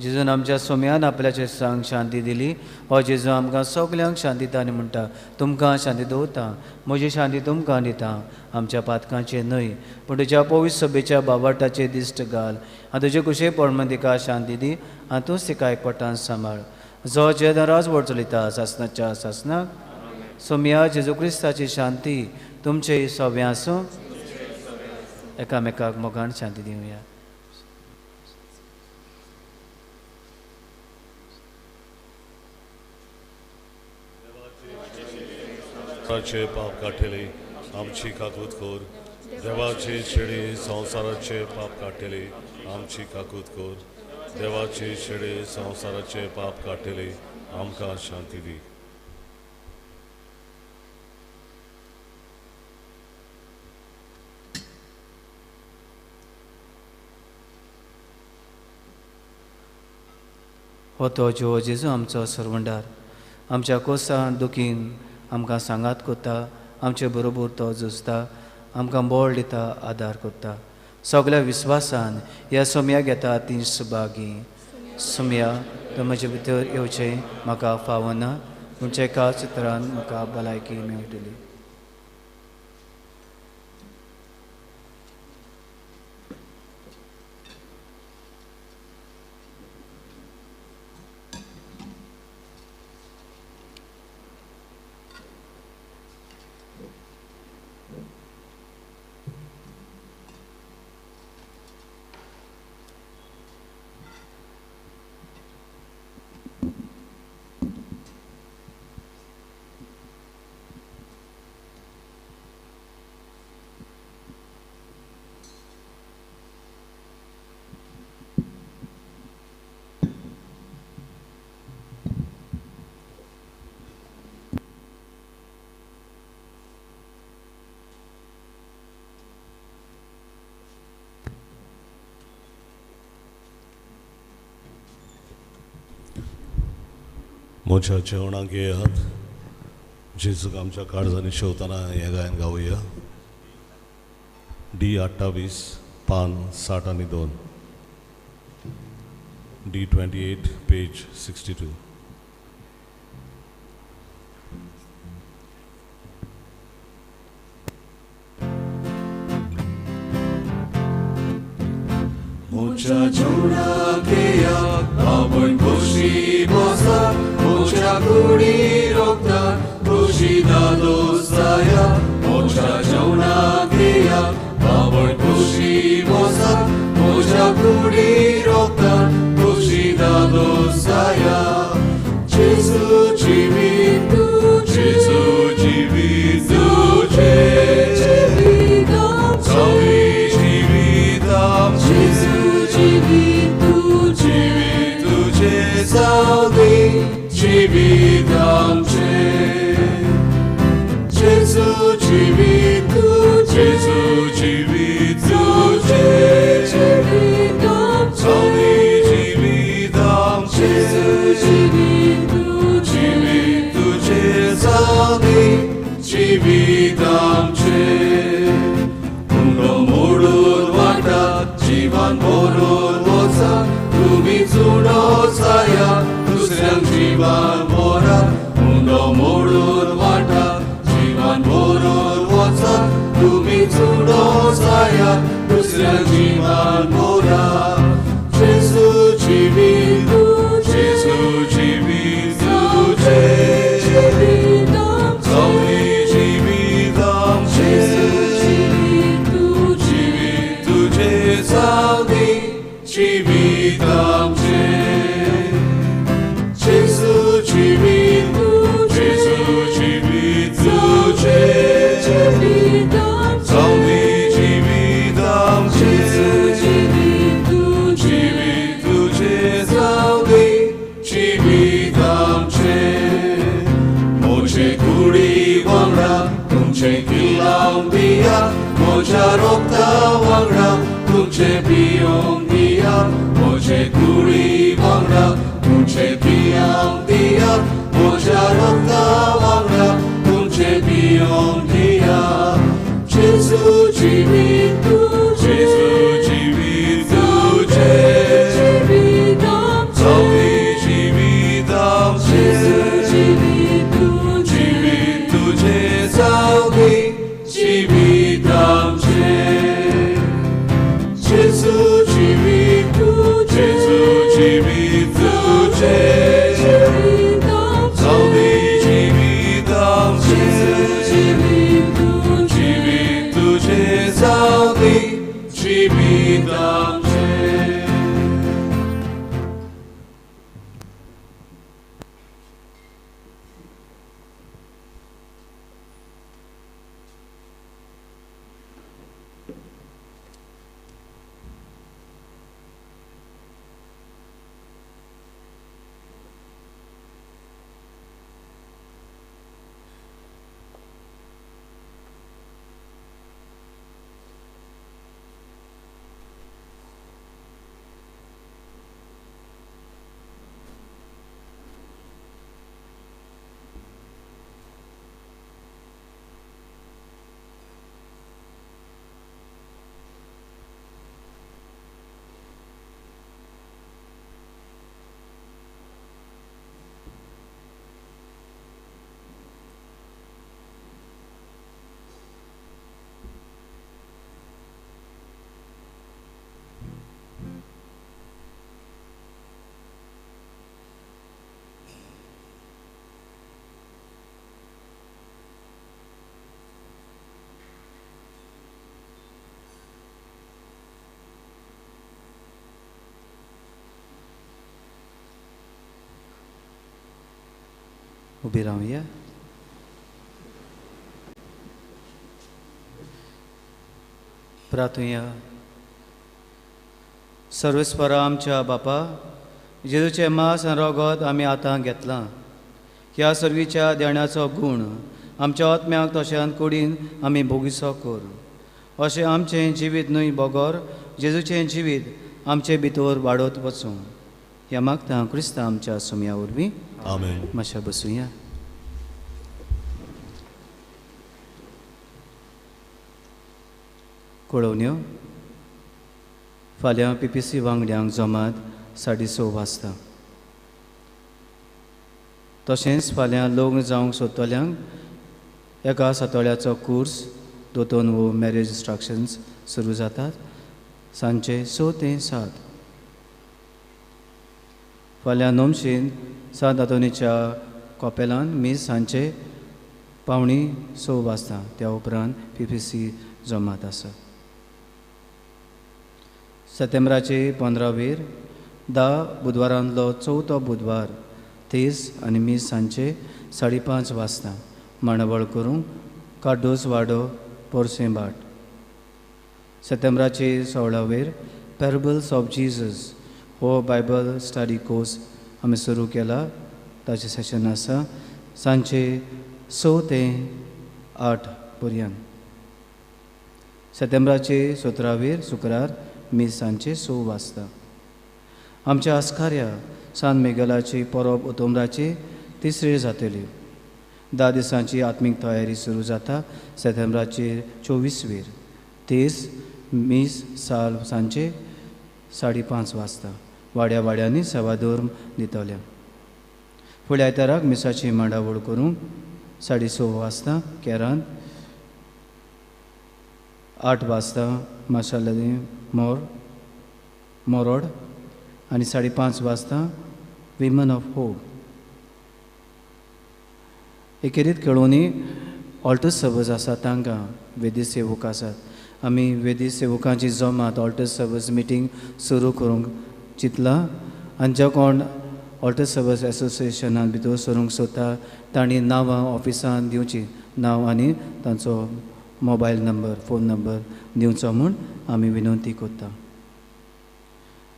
S2: जेजून आमच्या सोम्यान आपल्याचे सांग शांती दिली. हो जेजू आमकां सगल्यांक शांती दिता आनी म्हणटा तुमकां शांती दवरता म्हजी शांती तुमकां दिता. आमच्या पातकांचे न्हय पूण तुज्या पवित्र सभेच्या बाबाटाचे दिश्ट घाल आनी तुजे कुशे प्रमाण तिका शांती दी आनी तूंच तिका एकवटान सांबाळ जो जेन्ना राजवट चलयता सासनाच्या सासनाक. सोम्या जेजू क्रिस्ताची शांती तुमचे सव्या आसूं. एकामेकाक मोगान शांती दिवया.
S4: देवाचे पाप काडटले आमची काकूत कर. देवाचे शेडे संवसाराचे पाप काडटले आमची काकूत कर. देवाचे शेडे संवसाराचे पाप काडटले आमकां शांती दी.
S2: हो तो जिवो जेजू आमचो सरवंडार आमच्या कोसान दुखीन आमकां सांगात करता आमचे बरोबर तो झुजता आमकां बळ दिता आदार करता. सगल्या विस्वासान ह्या सोम्या घेता ती सुभागी. सोम्या तो म्हजे भितर येवचें म्हाका फावना पूण एका चित्रान म्हाका भलायकी मेळटली.
S4: म्हज्या जेवणाक येयात. जेजूक आमच्या काळजांनी शेवतना हें गायन गावया. डी 28 पान 62, डी 28 पेज 62.
S1: म्हज्या जेवणाक येयात आवय खोशी बसा म्हज्या कुडी रोखता खोशी दादोस जाया. म्हज्या जेवणाक येयात आवय खोशी बसा म्हज्या कुडी रोखता खोशी दादोस जाया. जेजू जिवीत जेजू जिवीत तुजें जावं जिवीत आमचें जिवीत तुजें जावं दी जिवीत आमचें. जेजू जिवीत जेजू जिवीत तुजें जावं दी जिवीत आमचें जिवीत तुजें जावं दी जिवीत आमचें. उंडो मोडून वाटा जिवान भरून वचा तुमी चुडो जाया दुसऱ्यांक जिवान भरा. उंडो मोडून वाटा जिवान भरून वचा तुमी चुडो जाया दुसऱ्यांक जिवान भरा. जेजू जिवीत जेजू जिवीत तुजें जावं दी जिवीत आमचें जिवीत तुजें जावं दी जिवीत आमचें. जेजू जिवीत जेजू जिवीत तुजें जावं दी जिवीत आमचें म्हज्या रोगता वांगडा तुमचे पियोंक दियात, म्हजे कुडी वांगडा तुमचे पियांक दियात, म्हज्या रोगता वांगडा तुमचे पियोंक दियात. जेजू जिवीत तुजें, जेजू जिवीत तुजें, जावंदी जिवीत आमचें, जिवीत तुजें जावंदी जिवीत आमचें. जेजू जिवीत तुजें, जेजू जिवीत तुजें, जावंदी जिवीत आमचें, जिवीत तुजें जावंदी जिवीत आमचें.
S2: उबी रावया. प्रार्थुया. सर्वेस्परा आमच्या बापा, जेजूचें मांस आनी रगत आमी आतां घेतलां. ह्या सर्वीच्या देण्याचो गूण आमच्या आत्म्याक तशें कुडीन आमी भोगिसो कर, अशें आमचें जिवीत न्हय बगर जेजूचें जिवीत आमचे भितर वाडत वचूं. ह्या मागता क्रिस्ता आमच्या सुमया वरवीं.
S4: आमेन.
S2: मातशें बसुया. कळोवण्यो. फाल्यां PPC वांगड्यांक जमात 6:30 वाजता. तशेंच फाल्यां लग्न जावंक सोदतल्यांक एका सातोळ्याचो कोर्स दोतोन वो मॅरेज इन्स्ट्रक्शन्स सुरू जातात सांजचे 6 ते 7. फाल्यां नोमशीन सांत आंतोनीच्या कॉपेलान मीस सांजचे 5:45 वाजता. त्या उपरांत PPC जमात आसा. सप्टेंबराचे 15वेर 10 बुधवारांतलो चवथो बुधवार 23 आनी मीस सांजचे 5:30 वाजता मांडावळ करूंक कार्दोज वाडो पोरसें बाट. सप्टेंबराचे 16वेर पॅरबल्स ऑफ जीजस हो बायबल स्टडी कोर्स आमी सुरू केला. ताचें सेशन आसा सांजचे 6 ते 8 पर्यंत. सप्टेंबराचे 17वेर शुक्रार मीस सांजचे 6 वाजता. आमच्या आस्कार्या सान मेगलाची परब ओतोमराची तिसरी जातली. 10 दिसांची आत्मीक तयारी सुरू जाता सप्टेंबराचे 24वेर 23 मीस साल सांजचे 5:30 वाजता. वाड्या वाड्यांनी सेवाधर्म दितले. फुडल्या आयताराक मिसाची मांडावळ करूंक 6:30 वाजता केरान, 8 वाजता माशाल्ली मोरोड आनी 5:30 वाजता विमन ऑफ होप. एकेरीत खेळोनी ऑल्टर सर्वस आसा तांकां वेदी सेवक आसात. आमी वेदी सेवकांची जमात ऑल्टर सर्वस मिटींग सुरू करूंक चिंतलां आनी जे कोण ऑल्टर सर्वस एसोसिएशनान भितर सरूंक सोदता तांणी नांवां ऑफिसान दिवची, नांव आनी तांचो मोबायल नंबर फोन नंबर दिवचो म्हूण आमी विनंती करता.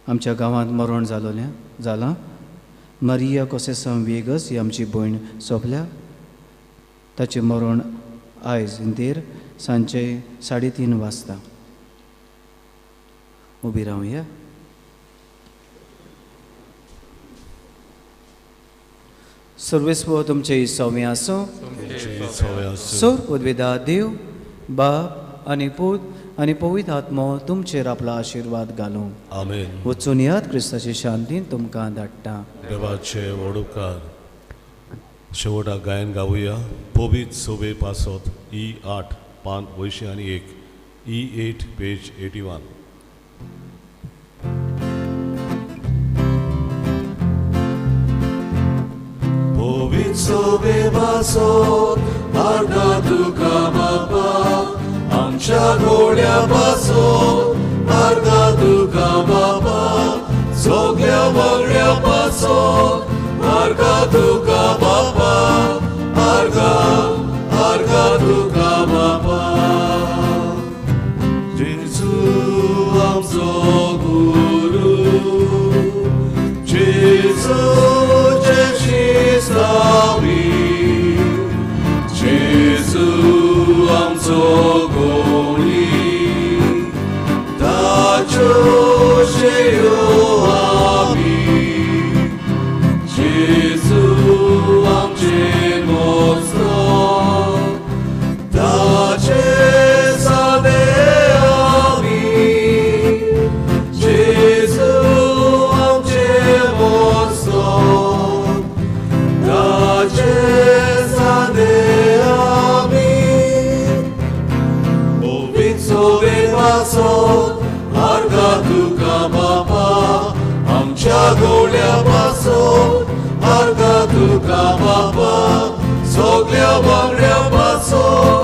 S2: आमच्या गांवांत मरण जालोलें जालां. मारिया कोसेसांव वेगस ही आमची भयण सोंपल्या. ताचें मरण आयज इंतेर सांजचे 3:30 वाजता. उबी रावया. सर्वेस्व तुमचे सवे आसूं. सोर पदवेदा देव बाप आनी पूत आनी पवित्र आत्मो तुमचेर आपलो आशिर्वाद घालूं.
S4: आमेन.
S2: वचून याद क्रिस्ताचे शांतीन तुमकां धाडटा.
S4: देवाचे व्हड उपकार. शेवटाक गायन गावया पवित्र सोबे पासत E8 पान 81 E8 page 81.
S1: पवित्र सोबे पासत आर्गा तुका बापा, आमच्या घोड्या पासत आर्गा तुका बापा, सगळ्या वांगड्या पासत आर्गा तुका बापा, आर्गा आर्गा तुका बापा. जेजू आमचो गुरू, जेजू शिस्तावी, जेजू आमचो गोडी, ताच्यो शेयो आमी, जेजू आमचे मोस्तो, ताचे सादे आमी, जेजू आमचे मोस्तो, ताचे सादे आमी. पवित्र सोबे पासत आर्गा तुका बापा, आमच्या गोड्या पासत आर्गा तुका बापा, सगळ्या वांगड्या पासत